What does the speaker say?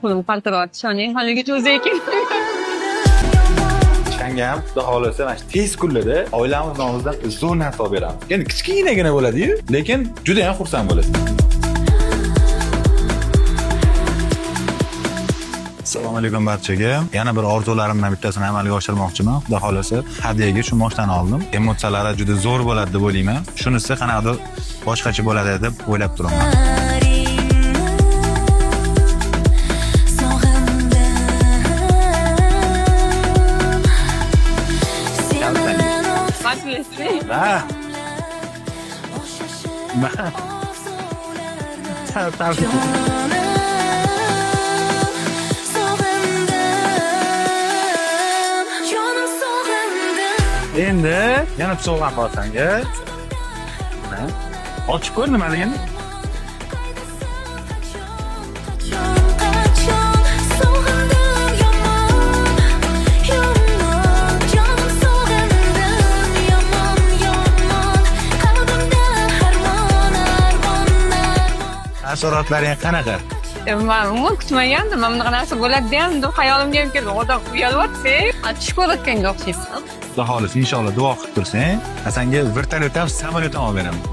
Qo'lim qaltiryapti, ishoning, haligacha o'zi ekan. Shanga ham, xudo xohlasa, mana shu tez kunlarda oilamiz nomidan zo'r narsa olib beramiz. Endi kichkinagina bo'ladi-yu, lekin juda ham xursand bo'lasiz. Assalomu alaykum barchaga. Yana bir orzularimdan bittasini amalga oshirmoqchiman. Xudo xohlasa, hadyaga shu mashinani oldim. Emotsiyalari juda zo'r bo'ladi deb o'ylayman. Shunisi qanaqadir boshqacha bo'ladi deb o'ylab turaman. Sog'indim sen bilan. Ha, Jonim sog'indim, jonim sog'indim. Endi yana sovg'am bor senga. Ochib ko'r nimaligini. Qachon, qachon sog'indim yomon, yomon, jonim sog'indim yomon, yomon, qalbimda armon, armon, armon. Taassurotlaring qanaqa? Man umuman kutmagandim, mana bunaqa narsa bo'ladi ham deb xayolimga ham kelmadi. Odam uyalyapti, tush ko'rayotganga o'xshaysan. Xudo xohlasa, inshaalloh duo qilib tursang, senga vertolyot ham, samolyot ham olib beraman.